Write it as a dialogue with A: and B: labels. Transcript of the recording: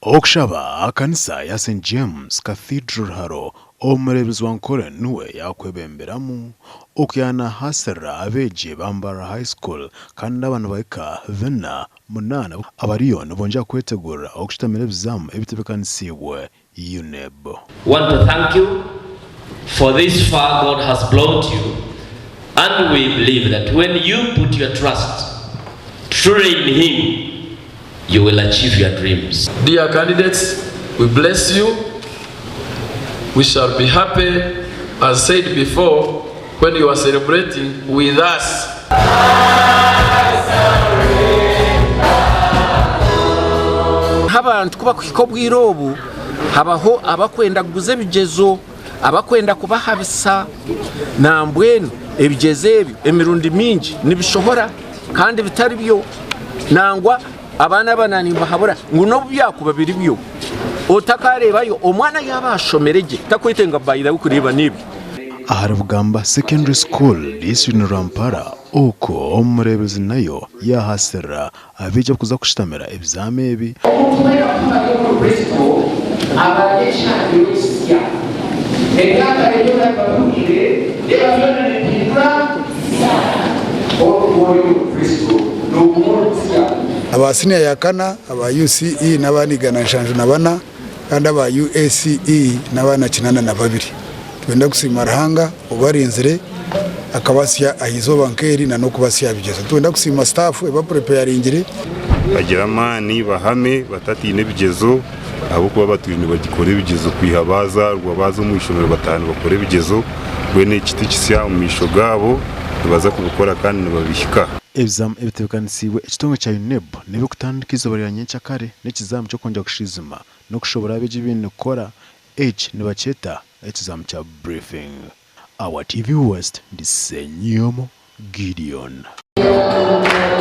A: Okushaba aha kanisa ya Saint James Cathedral Ruharo, Omureeberezi wa Nkore niwe yaakwebemberamu okuyaana hasirira abeegi ba Mbarara High School kandi aba nibahika bina munaana abariyo nibongyera kwetegurira okushutamira ebizaamu ebitebeekanisiibwe UNEB.
B: Want to thank you for this far God has brought you and we believe that when you put your trust truly in him you will achieve your dreams.
C: Dear candidates, we bless you, we shall be happy as said before when you are celebrating with us.
D: Nk'abantu ku bakuhika obwire obu, habaho abakwenda kuguza ebigyezo, abakwenda kubahabisa. Nambwenu ebigyezo ebyo emirundi mingi nibishohora kandi bitari byo. Nangwa abaana aba naninbahabura ngu n'obu byakuba biri byo, otakareebayo omwana yaaba ashomire gye takwetenga by the way kureeba n'ebyo.
A: Ahari Bugamba Secondary School, disiturikiti ni Rwampara, okwo omureeberezi nayo yaahasirira abaija kuza kushutamira ebizaami ebi.
E: Omuntu weena ku ari omuri Kristo, aba ari ekihangirwe kisya. Ebyakare byona biba bihwaire, reeba byona nibihindura bisya. Orikuba ori omuri Kristo, nooguma ori musya.
F: Aba siniya ya kana aba UCE n'abaana 174 kandi aba UACE n'abaana 82. Nitwenda kusiima Ruhanga obarinzire akabasya aha izooba nk'eri na n'okubasya aha bigyezo. Nitwenda kusiima sitaafu ebapurepeyaringire.
G: Bagire amaani, bahame, batatiina ebigyezo ahabw'okuba batwire nibagikora ebigyezo kwiha baazaarwa baaza omu ishomero bataaha nibakora ebigyezo. Mbwenu eki ti kisya omu maisho gaabo, nibaza kubikora kandi nibabihika.
A: Ebizamu ebitebeekanisiibwe ekitongore kya UNEB n'eby'okutandika eizooba rya nyenkyakare n'ekizamu ky'okwongyera kushwijuma n'okushoboora abeegi ebi baine kukora. Eki nibakyeta ekizamu kya briefing. Awa TV West, ndi Ssenyomo Gideon.